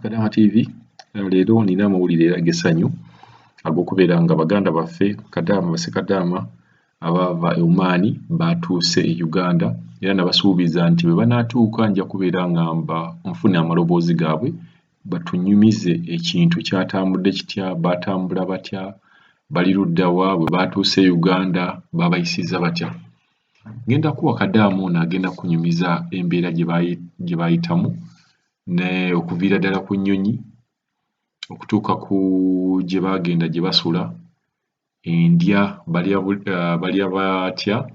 Kadama TV, leero nina amawulire era ag'essanyu ag'okubeera nga baganda baffe Kadaama, Bassekadaama abaava e Oman batuuse e Uganda, era nabasuubiza nti bwe banaatuuka nja kubeera nga mba nfuna amaloboozi gaabwe batunyumize ekintu kyatambudde kitya, baatambula batya, bali ludda wa, bwe baatuuse e Uganda baabayisizza batya. Ngenda kuwa Kadaama ono agenda kunyumiza embeera gye baayitamu ne okuviira ddala ku nnyonyi okutuuka ku gye baagenda gye basula, endya balya batya,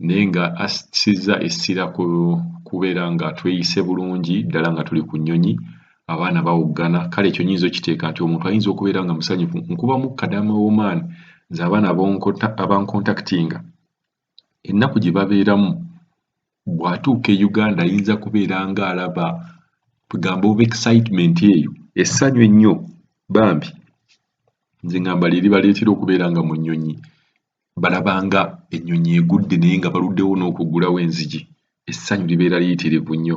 naye nga assizza essira ku kubeera nga tweyise bulungi ddala nga tuli ku nnyonyi, abaana bawoggana. Kale ekyo nnyinza okiteeka nti omuntu ayinza okubeera nga musanyufu. Nkubamu Kadaama w'Oman, nze abaana abankontakitinga ennaku gye babeeramu, bw'atuuka e Uganda ayinza kubeera ng'alaba kwegamba oba excitement eyo, essanyu ennyo bambi nze ngamba lye libaleetera okubeera nga mu nnyonyi balabanga ennyonyi egudde naye nga baluddewo n'okuggulawo enzigi, essanyu libeera liyitirivu nnyo.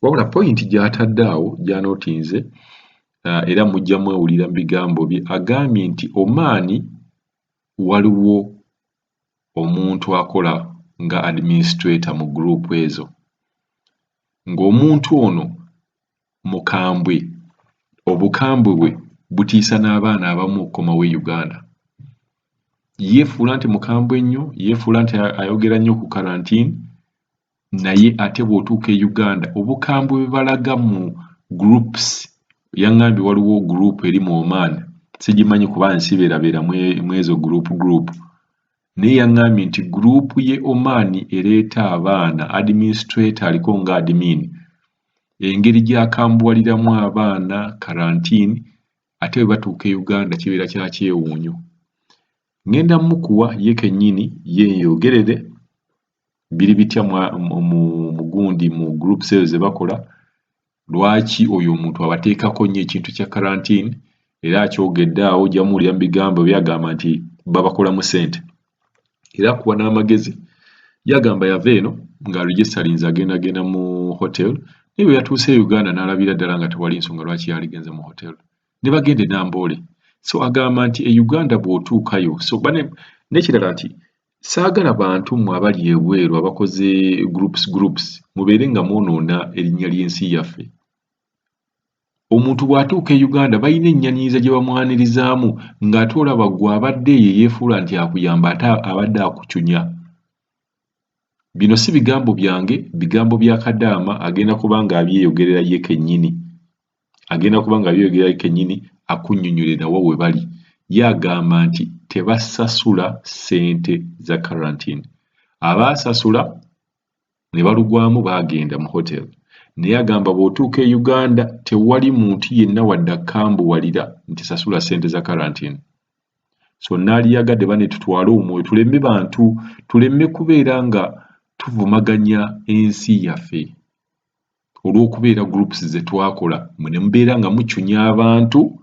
Wabula point gy'atadde awo gy'anootinze, era mujja mwewulira mu bigambo bye, agambye nti Oman waliwo omuntu akola nga administrator mu group ezo, ng'omuntu ono mukambwe, obukambwe bwe butiisa n'abaana abamu okukomawo e Uganda. Yeefuula nti mukambwe nnyo, yeefuula nti ayogera nnyo ku quarantine, naye ate bw'otuuka e Uganda obukambwe bwe balaga mu groups, yaŋŋambye waliwo group eri mu Oman, sigimanyi kuba nsibeerabeera mu ezo group, naye yaŋŋambye nti group ye Oman ereeta abaana, administrator aliko nga admin, engeri gy'akambuwaliramu abaana quarantine, ate bwe batuuka e Uganda kibeera kya kyewuunyo. Ŋŋenda mmukuwa ye kennyini yeeyogerere biri bitya mu gundi mu groups ezo ze bakola, lwaki oyo omuntu abateekako nnyo ekintu kya quarantine, era akyogedde awo ojja muwulira mu bigambo bye agamba nti babakolamu ssente. Era akuwa n'amagezi, ye agamba yava eno ng'aregistarinze agenda genda mu hotel, naye bwe yatuuse e Uganda n'alabira ddala nga tewali nsonga lwaki yaaligenze mu hotel, ne bagenda e Namboole. So agamba nti e Uganda bw'otuukayo so bane n'ekirala nti saagala bantu mmwe abali ebweru abakoze groups mubeere nga mwonoona erinnya ly'ensi yaffe. Omuntu bw'atuuka e Uganda balina ennyaniriza gye bamwanirizaamu ng'ate olaba ggwe abadde eyo eyeefuula nti akuyamba ate abadde akucunya. Bino si bigambo byange, bigambo bya Kadaama, agenda kuba ng'abyeyogerera ye kennyini. Agenda kuba ng'abyeyogerera ye kennyini akunnyonnyole nawa we bali. Ye agamba nti tebasasula ssente za quarantine. Abaasasula ne balugwamu baagenda mu hotel. Naye agamba bw'otuuka e Uganda tewali muntu yenna wadde akambuwalira nti sasula ssente za quarantine. So naaliyagadde banne tutwale omwoyo tuleme bantu tuleme kubeera nga tuvumaganya ensi yaffe olw'okubeera groups ze twakola, mmwe ne mubeera nga mucunya abantu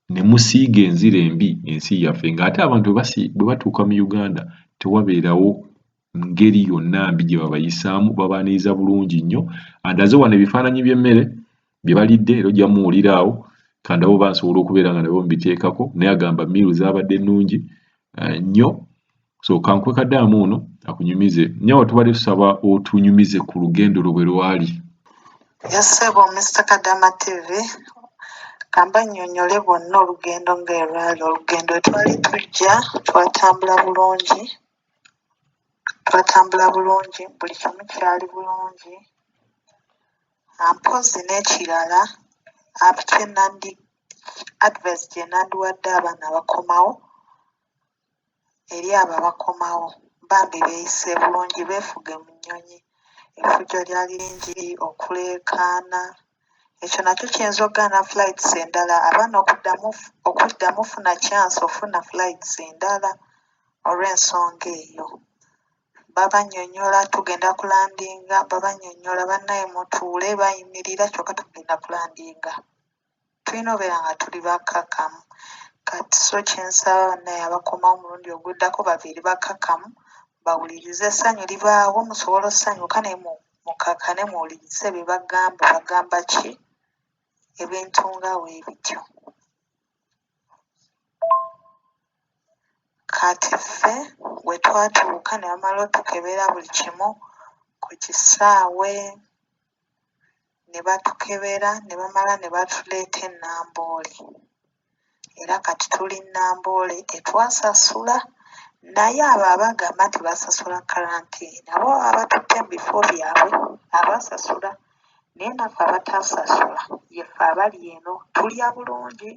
ne musiiga enziro embi ensi yaffe, ng'ate abantu bwe batuuka mu Uganda tewabeerawo ngeri yonna mbi gye babayisaamu, babaaniriza bulungi nnyo. Andaze wano ebifaananyi by'emmere bye balidde era ojja muwulira awo, kandabe oba nsobola okubeera nga nabyo mbiteekako, naye agamba meal zaabadde nnungi nnyo. So kankuwe Kadaama ono akunyumize. Nnyabo tubadde tusaba otunyumize ku lugendo lwo bwe lwali. Yes ssebo Mr Kadama TV, kamba nnyonnyole bwonna olugendo nga lwali. Olugendo twali tujja twatambula bulungi, twatambula bulungi, buli kimu kyali bulungi. Mpozzi n'ekirala kye nandi advice gye nandiwadde abaana abakomawo, eri abo abakomawo bambi beeyise bulungi, beefuge mu nnyonyi. Effujjo lyali lingi, okuleekaana, ekyo nakyo kiyinza okugaana flights endala abaana okuddamu ofuna chance ofuna flights endala olw'ensonga eyo. Babannyonnyola tugenda kulandinga, babannyonnyola bannaye mutuule bayimirira kyokka tugenda kulandinga. Tulina obeera nga tuli bakkakkamu. Kati so kye nsaba bannaye abakomawo omulundi oguddako babeere bakkakkamu bawulirize, essanyu libaawo musobola ossanyuka naye mukkakkane muwulirize bye bagamba, bagamba ki. Ebintu nga bwe bityo. Kati ffe bwe twatuuka ne bamala otukebera buli kimu ku kisaawe, ne batukebera ne bamala ne batuleeta e Namboole. Era kati tuli Namboole tetwasasula naye abo abagamba nti basasula karantiini nabo baba batutte mu bifo byabwe abasasula naye naffe abataasasula yeffe abali eno tulya bulungi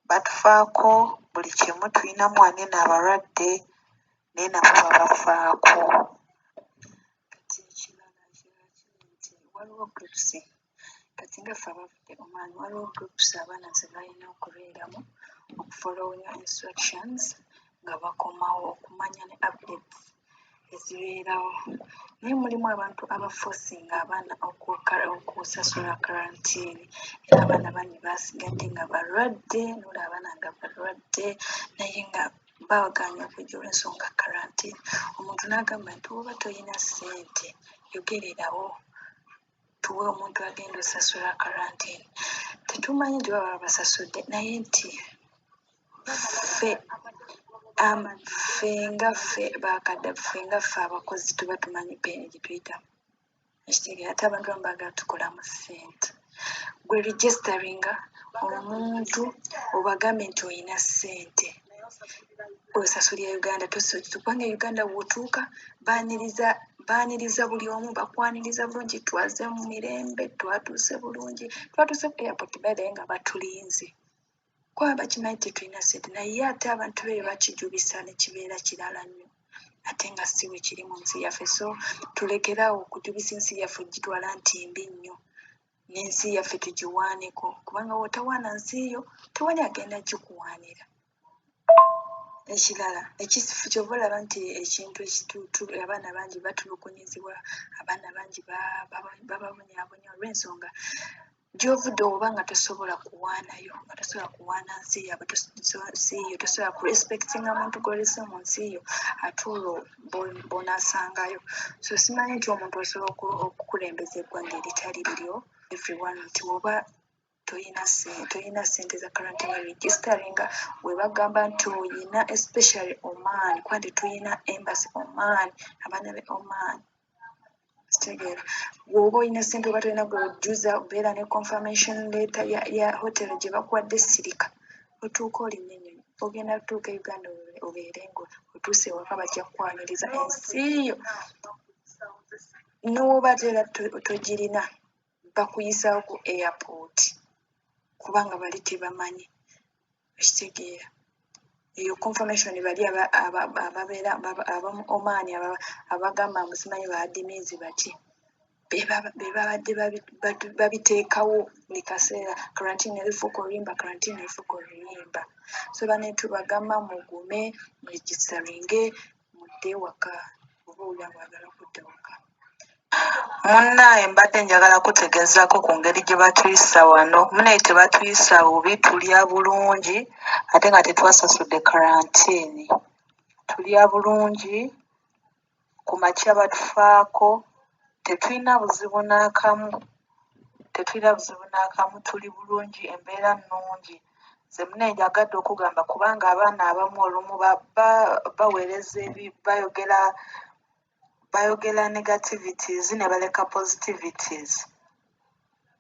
batufaako buli kimu tulinamu wanene abalwadde naye nabo babafaako. Kati ekirala ekirala kiri nti waliwo groups kati nga ffe abavudde Oman waliwo groups abaana ze balina okubeeramu okufollowinga instructions nga bakomawo okumanya ne updates ezibeerawo naye mulimu abantu abaforcinga abaana okusasula quarantine era abaana bangi basigadde nga balwadde nolaba abaana nga balwadde naye nga bagaanye okujja olw'ensonga quarantine omuntu n'agamba nti woba toyina ssente yogererawo tuwe omuntu agenda osasula quarantine tetumanyi nti baba babasasudde naye nti ffe ffe nga ffe bakadde ffe nga ffe abakozi tuba tumanyi pain gye tuyitamu ekitegeera ate abantu abamu baagala tukolamu ssente gwe registeringa omuntu obagambe nti oyina ssente osasulira Uganda kubanga Uganda w'otuuka baaniriza baaniriza buli omu bakwaniriza bulungi twaze mu mirembe twatuuse bulungi twatuuse ku airport by the way nga batulinze kuba bakimanyi tetulina ssente naye ate abantu beeyo bakijubisa ne kibeera kirala nnyo ate nga si bwe kiri mu nsi yaffe so tulekere awo okujubisa ensi yaffe ogitwala nti mbi nnyo n'ensi yaffe tugiwaaneko kubanga bw'otawaana nsi yo tewali agenda gikuwaanira. Ekirala ky'ova olaba nti ekintu ekituutu abaana bangi batulugunyizibwa abaana bangi bababonyaabonya olw'ensonga gy'ovudde oba nga tosobola kuwaanayo nga tosobola kuwaana nsi yaabwe nsi yo tosobola kurespectinga muntu gw'olese mu nsi yo ate olwo b'onaasangayo so simanyi nti omuntu osobola okukulembeza eggwanga eritali liryo everyone nti oba toyina ssente za quarantine registeringa we bagamba nti oyina especially Oman kuba tetuyina embassy Oman abaana be Oman kitegeera bw'oba olina ssente oba tolina gwe ojjuza beera ne confirmation letter ya hotel gye bakuwadde sirika otuuka olinnya ennyonyi ogenda kutuuka e Uganda obeere nga otuuse ewaka bajja kukwaniriza ensi yo n'oba ate era togirina bakuyisaawo ku airport kubanga bali tebamanyi okitegeera eyo confirmation bali ababeera abamu Oman abagamba mbu simanyi ba admins baki be babadde babiteekawo buli kaseera quarantine erifuuka oluyimba quarantine erifuuka oluyimba so banne tubagamba mugume muregisteringe mudde ewaka oba owulira nga oyagala kudda waka. Munnaaye mbadde njagala kutegeezaako ku ngeri gye batuyisa wano. Munnaye tebatuyisa bubi, tulya bulungi ate nga tetwasasudde karantiini. Tulya bulungi, ku makya batufaako, tetulina buzibu n'akamu, tetulina buzibu n'akamu, tuli bulungi, embeera nnungi. Nze munnaye njagadde okugamba kubanga abaana abamu olumu baweereza bayogera bayogera negativities ne baleka positivities.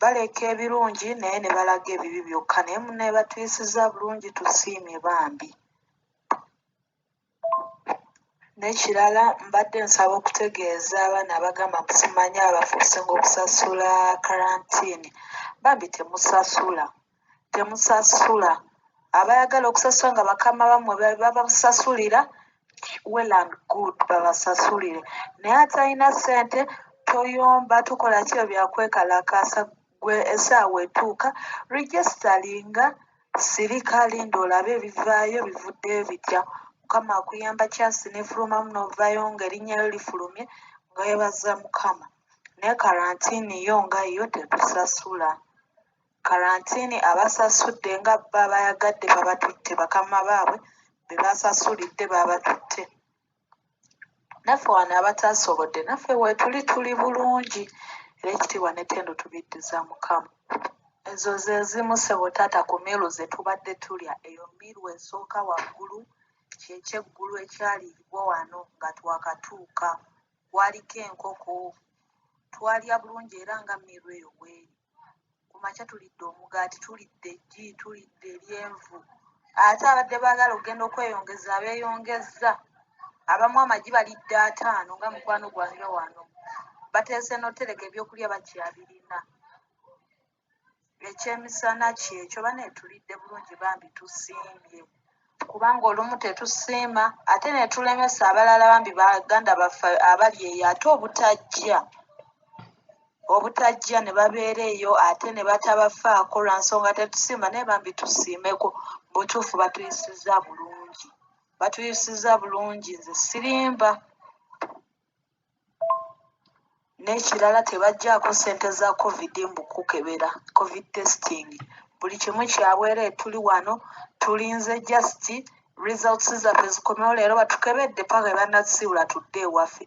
Baleka ebirungi naye ne balaga ebibi byokka naye munnaye batuyisizza bulungi tusiimye bambi. N'ekirala mbadde nsaba okutegeeza abaana abagamba mbu simanyi abaforcinga okusasula karantiini bambi temusasula temusasula abayagala okusasula nga bakama bammwe babasasulira well and good babasasulire naye atalina ssente toyomba tokola ki ebyo byakwekalakaasa gwe essaawa etuuka registeringa sirika linda olabe ebivaayo bivuddeyo bitya mukama akuyamba chance nefulumamu novaayo nga erinnya lyo lifulumye nga weebaza mukama naye karantiini yo nga yo tetusasula karantiini abasasudde nga bo abayagadde babatutte bakama baabwe be basasulidde babatutte naffe wano abataasobodde naffe weetuli tuli bulungi era ekitiibwa n'ettendo tubiddiza mukama. Ezo ze zimu ssebo taata ku meal ze tubadde tulya. Eyo meal esooka waggulu kye kyeggulo ekyaliibwa wano nga twakatuuka. Kwaliko enkoko. Twalya bulungi era nga meal eyo bw'eri. Ku makya tulidde omugaati, tulidde eggi, tulidde eryenvu. Ate abadde baagala okugenda okweyongeza abeeyongezza. Abamu amagi balidde 50 nga mukwano gwange wano. Bateese n'otereka ebyokulya bakyabirina. Ekyemisana kyekyo bannaye tulidde bulungi bambi tusiimye kubanga olumu tetusiima ate ne tulemesa abalala bambi baganda baffe abali eyo ate obutajja obutajja ne babeera eyo ate ne batabafaako lwa nsonga tetusiima naye bambi tusiimeko butuufu batuyisizza bulungi batuyisizza bulungi nze sirimba. N'ekirala tebaggyako ssente za covid mbu kukebera covid testing buli kimu kya bwereere tuli wano tulinze just results zaffe zikomewo leero batukebedde paka bannatusiibula tudde ewaffe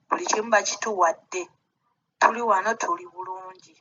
buli kimu bakituwadde tuli wano tuli bulungi.